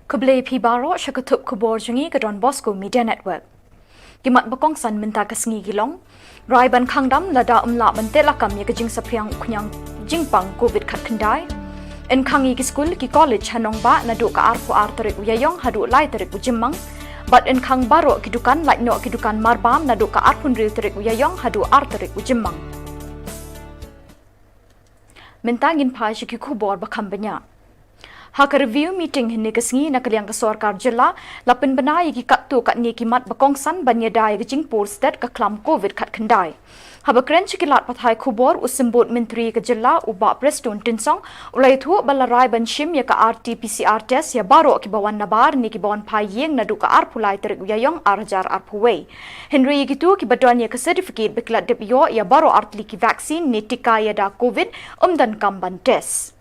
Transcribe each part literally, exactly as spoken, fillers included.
Khublei phi baroh sha ka thup khubor jong ngi ka Don Bosco Media Network. Ki mat ba kongsan mynta ka sngi ki long: Rai ban khang dam lada ym lah ban teh lakam ïa ka jingsaphriang u khñiang jingpang covid khatkhyndai. Yn khang ïa ki skul ki college ha nongbah naduh ka arphew ar tarik u Ïaïong haduh lai tarik u Jymmang. Bad yn khang baroh ki dukan, lait noh ki dukan marbam naduh ka arphew hynriew tarik u Ïaïong haduh ar tarik u Jymmang. Mynta ngin phai sha ki khubor ba kham bniah. Ha ka review meeting hynne ka sngi na ka liang ka sorkar jylla, la pynbna ïa ki katto katne ki mat ba kongsan ban ïada ïa ka jingpur stet ka khlam covid khatkhyndai. Haba kren sha ki lad pathai khubor, u Symbud Myntri ka jylla u Bah Prestone Tynsong u la ïathuh ba la rai ban shim ïa ka R T P C R test ïa baroh kiba wan nabar ne kiba wan phai ïing naduh ka arphew lai tarik u Ïaïong ar hajar arphew wei. Hynrei ïa kito kiba don ïa ka certificate ba ki la dep ïoh ïa baroh artylli ki vaccine ne tika ïada covid, ym donkam ban test.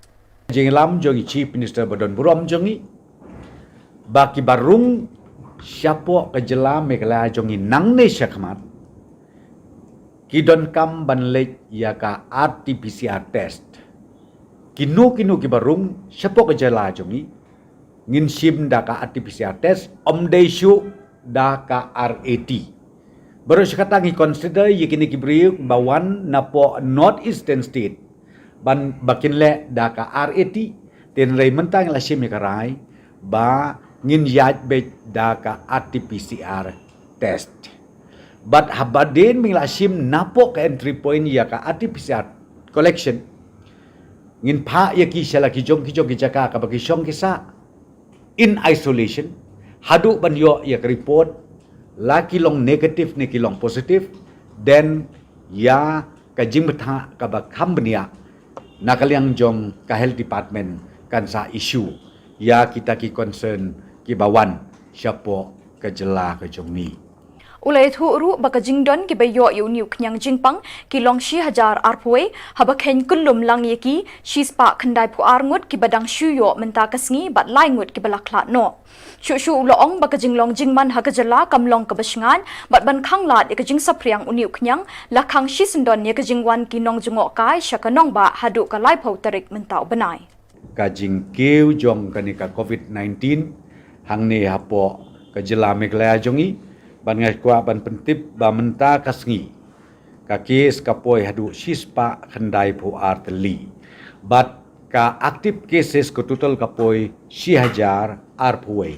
Jingïalam jong i Chief Minister ba don burom jong ngi ba kiba rung shapoh ka jylla Meghalaya jong ngi nangne shakhmat ki donkam ban leit ïa ka R T P C R test. Kino kino kiba rung shapoh ka jylla jong ngi, ngin shim da ka R T P C R test, ym dei shuh da ka R A T. Baroh shi katta ngi consider ïa kine ki briew ba wan napoh North Eastern State ban ba kin leh da ka R A T, hynrei mynta ngi la shim ïa ka rai ba ngin ïaid beit da ka R T P C R test. Bad haba dei ba ngi la shim napoh ka entry point ïa ka R T P C R collection, ngin phah ïa ki sha la ki jong ki jong ki jaka kaba ki shong ki sah in isolation haduh ban ïoh ïa ka report, la ki long negative ne ki long positive, then ïa ka jingbthah kaba kham bniah na ka liang jong ka health department kan sa issue ïa kita ki concern kiba wan shapoh ka jylla ka jong ngi. U la ïathuh ruh ba ka jingdon kiba ïoh ïa une u khñiang jingpang ki long shi hajar arphew wei, haba kheiñ kyllum lang ïa ki shi spah khyndaiphew ar ngut kiba dang shu ïoh mynta ka sngi bad lai ngut kiba la khlad noh. Shuh shuh u la ong ba ka jinglong jingman ha ka jylla kam long kaba shngaiñ bad ban khang lad ïa ka jingsaphriang une u khñiang, la khang shisyndon ïa ka jingwan ki nongjngohkai sha ka nongbah haduh ka laiphew tarik mynta u bnai. Ka jingkiew jong kane ka covid nineteen hangne hapoh ka jylla Meghalaya jong ngi, bad nga kwah ban pyntip ba mynta ka sngi ka case ka poi haduh shi spah khyndaiphew ar tylli. Bad ka active cases ka total ka poi shi hajar arphew wei.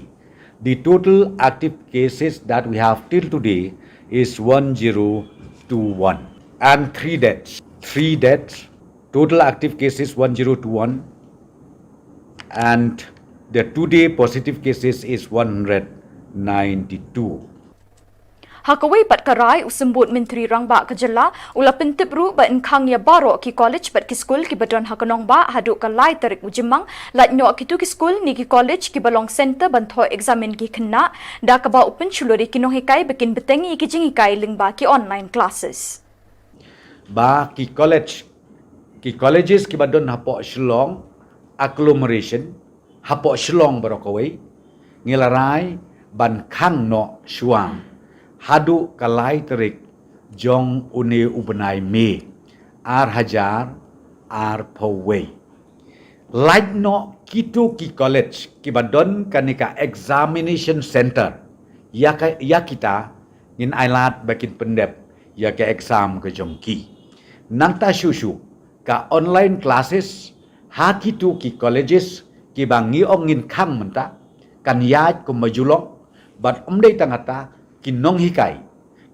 The total active cases that we have till today is one zero two one and three deaths. Three deaths. Total active cases one zero two one, and the today positive cases is one hundred ninety-two. Ha kawei pat ka rai, u Symbud Myntri Rangbah ka jylla u la pyntip ruh ba yn khang ïa baroh ki college bad ki skul kiba don ha ka nongbah haduh ka lai tarik u Jymmang, lait noh kito ki skul ne ki college kiba long center ban thoh examen ki khynnah, da kaba u pynshlur ïa ki nonghikai ba kin bteng ïa ki jinghikai lyngba ki online classes. Ba ki college, ki colleges kiba don hapoh Shillong agglomeration, hapoh Shillong baroh kawei, ngi la rai ban khang noh shuwa haduh ka lai tarik jong une u bnai May, ar hajar arphew wei. Lait noh kito ki college kiba don kane ka examination center, ïa ka, ïa kita ngin ailad ba kin pyndep ïa ka exam ka jong ki. Nangta shuh shuh ka online classes ha kito ki colleges kiba ngi ong ngin khang mynta, kan ïaid kumba ju long, bad ym dei tang kata, ki nonghikai,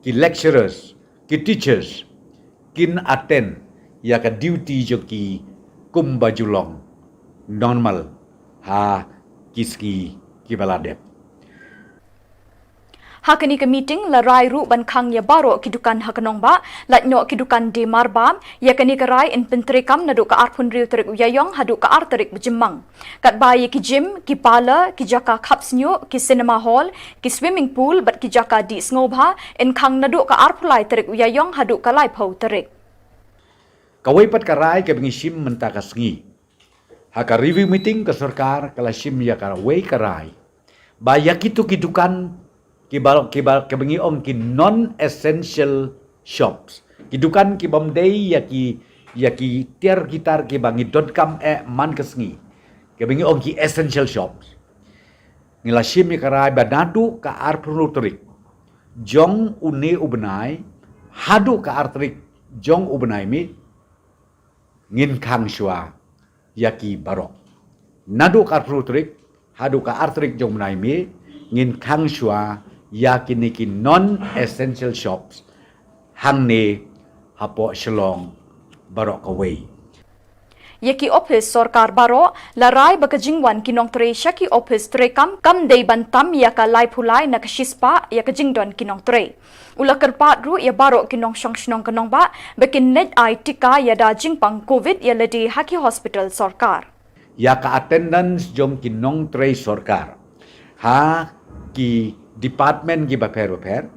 ki lecturers, ki teachers kin attend ïa ka duty jong ki kumba ju long normal ha ki sngi kiba la dep. Ha kane ka meeting la rai ruh ban khang ïa baroh ki dukan ha ka nongbah, lait noh ki dukan die marbam. Ïa kane ka rai yn pyntreikam naduh ka arphew hynriew tarik u Ïaïong haduh ka ar tarik u Jymmang. Katba ïa ki gym, ki parlour, ki jaka khap shñiuh, ki cinema hall, ki swimming pool bad ki jaka dih sngewbha, yn khang naduh ka arphew lai tarik u Ïaïong haduh ka laiphew tarik. Kawei pat ka rai kaba ngi shim mynta ka sngi. Ha ka review meeting ka sorkar ka la shim ïa kawei ka rai ba ïa kito ki dukan kiba, kiba, kiba ngi ong ki non-essential shops, ki dukan kibym dei ïa ki, ïa ki tiar ki tar kiba ngi donkam eh man ka sngi, kiba ngi ong ki essential shops, Ngi la shim ïa ka rai ba naduh ka arphew tarik jong une u bnai haduh ka ar tarik jong u bnai May, ngin khang shuwa ïa ki baroh. Naduh ka arphew tarik haduh ka ar tarik jong u bnai May, ngin khang shuwa ïa kine ki non essential shops hangne hapoh Shillong baroh kawei. Ïa ki ophis sorkar baroh la rai ba ka jingwan ki nongtrei sha ki ophis treikam kam dei ban tam ïa ka laiphew lai na ka shispah ïa ka jingdon ki nongtrei. U la kyrpad ruh ïa baroh ki nongshong shnong ka nongbah ba kin leit ai tika ïada jingpang covid ïa lade ha ki hospital sorkar. Ïa ka attendance jong ki nongtrei sorkar ha ki department ki bapher bapher,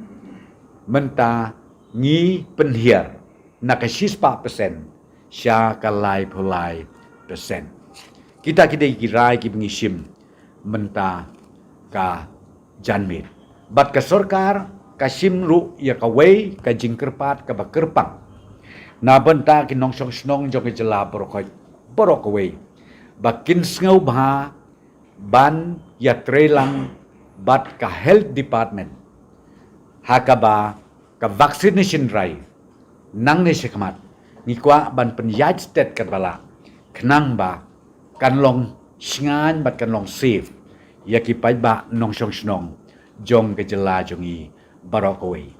mynta ngi pynhiar na ka shispah percent sha ka laiphew lai percent. Kita ki dei ki rai kiba ngi shim mynta ka janmiet. Bad ka sorkar ka shim ruh ïa kawei ka jingkyrpad kaba kyrpang na bynta ki nongshong shnong jong ka jylla baroh kawei, baroh kawei ba kin sngewbha ban ïatreilang bad ka health department ha kaba ka vaccination drive nangne shakhmat ngi kwah ban pynïaid stet katba lah khnang ba kan long shngaiñ bad kan long safe ïa ki paidbah nongshong shnong jong ka jylla jong ngi baroh kawei.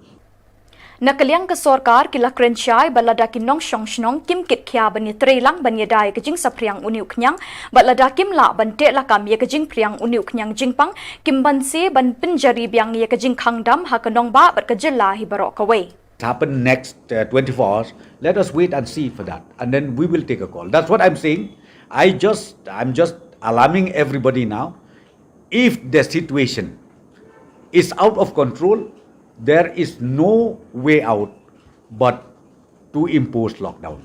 Na ka liang ka sorkar ki la kren shai ba lada ki nongshong shnong kim kit khia ban ïatreilang ban ïada ïa ka jingsaphriang une u khñiang bad lada kim lah ban teh lakam ïa ka jingphriang une u khñiang jingpang, kim banse ban pynjari biang ïa ka jingkhang dam ha ka nongbah bad ka jylla hi baroh kawei. Happen next uh, twenty-four hours. Let us wait and see for that, and then we will take a call. That's what I'm saying. I just, I'm just alarming everybody now. If the situation is out of control, there is no way out but to impose lockdown.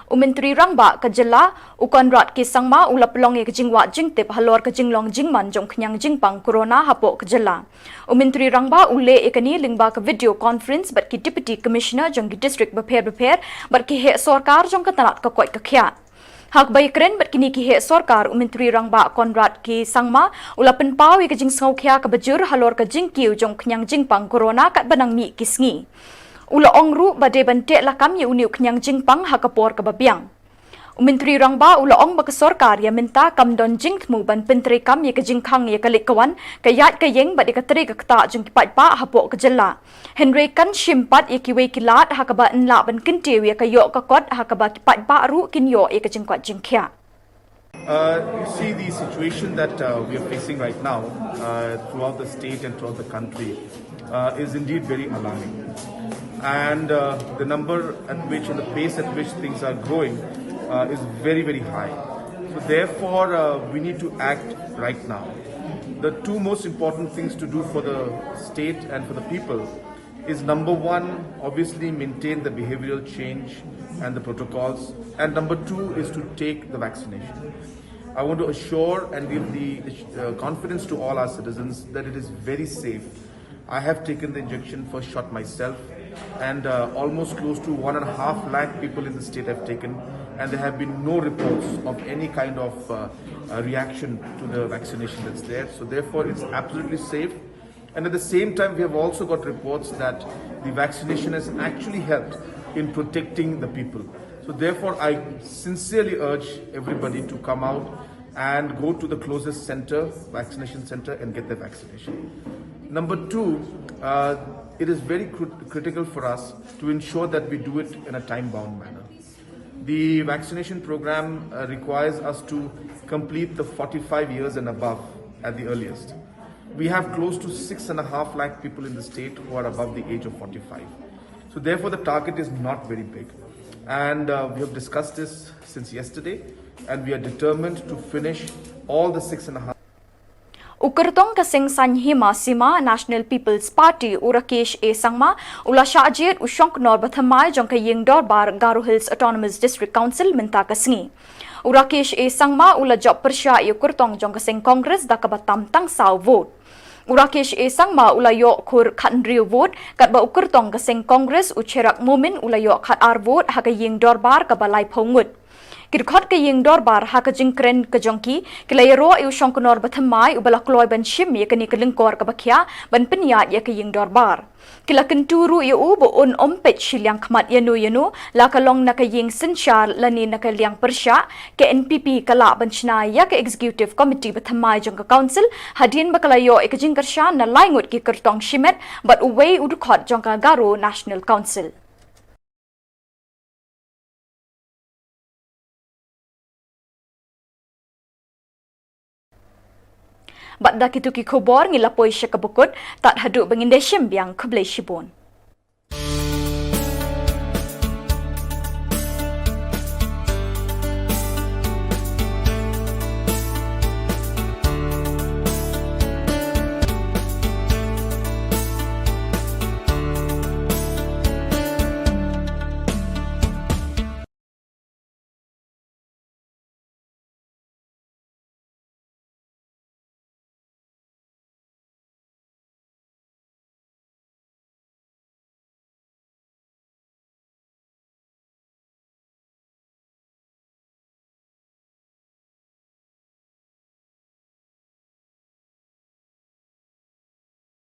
U Myntri Rangbah ka jylla, u Conrad K Sangma u la pynlong ïa ka jingwad jingtip halor ka jinglong jingman jong u khñiang jingpang corona hapoh ka jylla. U Myntri Rangbah u leh ïa kane lyngba ka video conference bad ki Deputy Commissioner jong ki district bapher bapher bad ki heh sorkar jong ka tnat ka koit ka khiah. Ha kaba ïakren bad kine ki heh sorkar, u Myntri Rangbah Conrad K Sangma u la pynpaw ïa ka jingsngewkhia kaba jur halor ka jingkiew jong u khñiang jingpang corona katba nang mih ki sngi. U la ong ruh ba dei ban teh lakam ïa une u khñiang jingpang ha ka por kaba biang. U Myntri Rangbah u la ong ba ka sorkar ïa mynta kam don jingthmu ban pyntreikam ïa ka jingkhang ïa ka leit ka wan, ka ïaid ka ïeng bad ïa ka trei ka ktah jong ki paidbah hapoh ka jylla. Hynrei kan shim pat ïa kiwei ki lad ha kaba yn lah ban kyntiew ïa ka ïoh ka kot ha kaba ki paidbah ruh kin ïoh ïa ka jingkoit jingkhiah. Uh, you see, the situation that uh, we are facing right now uh, throughout the state and throughout the country uh, is indeed very alarming. And uh, the number at which and the pace at which things are growing uh, is very, very high. So, therefore, uh, we need to act right now. The two most important things to do for the state and for the people is, number one, obviously maintain the behavioral change and the protocols, and number two is to take the vaccination. I want to assure and give the uh, confidence to all our citizens that it is very safe. I have taken the injection first shot myself, and uh, almost close to one and a half lakh people in the state have taken, and there have been no reports of any kind of uh, uh, reaction to the vaccination that's there. So, therefore, it's absolutely safe. And at the same time, we have also got reports that the vaccination has actually helped in protecting the people. So, therefore, I sincerely urge everybody to come out and go to the closest center, vaccination center, and get the vaccination. Number two, uh, it is very crit- critical for us to ensure that we do it in a time bound manner. The vaccination program uh, requires us to complete the forty-five years and above at the earliest. We have close to six and a half lakh people in the state who are above the age of forty-five. So, therefore, the target is not very big. And uh, we have discussed this since yesterday, and we are determined to finish all the six and a half. U kyrtong ka seng saiñ hima sima National People's Party, u Rakesh A Sangma, u la shah jied u shongknor ba thymmai jong ka ïing dorbar Garo Hills Autonomous District Council mynta ka sngi. U Rakesh A Sangma u la jop pyrshah ïa u kyrtong jong ka seng Congress da kaba tam tang saw vote. U Rakesh A Sangma u la ïoh khur khathynriew vote, katba u kyrtong ka seng Congress, u Cherak Momin, u la ïoh khatar vote ha ka ïing dorbar kaba laiphew ngut. Ki dkhot ka ïing dorbar ha ka jingkren ka jong ki, ki la ïaroh ïa u shongknor bathymmai uba la kloi ban shim ïa kane ka lyngkor kaba khia ban pynïaid ïa ka ïing dorbar. Ki la kyntu ruh ïa u ba un ym peit shiliang khmat ïano ïano, la ka long na ka ïing synshar lane na ka liang pyrshah. Ka N P P ka lah ban shna ïa ka Executive Committee bathymmai jong ka Council hadien ba ka la ïoh ïa ka jingkyrshan na lai ngut ki kyrtong shimet bad uwei u dkhot jong ka Garo National Council. Bad da kito ki khubor ngi la poi sha kaba kut, tad haduh ba ngin da shim biang, khublei shibun.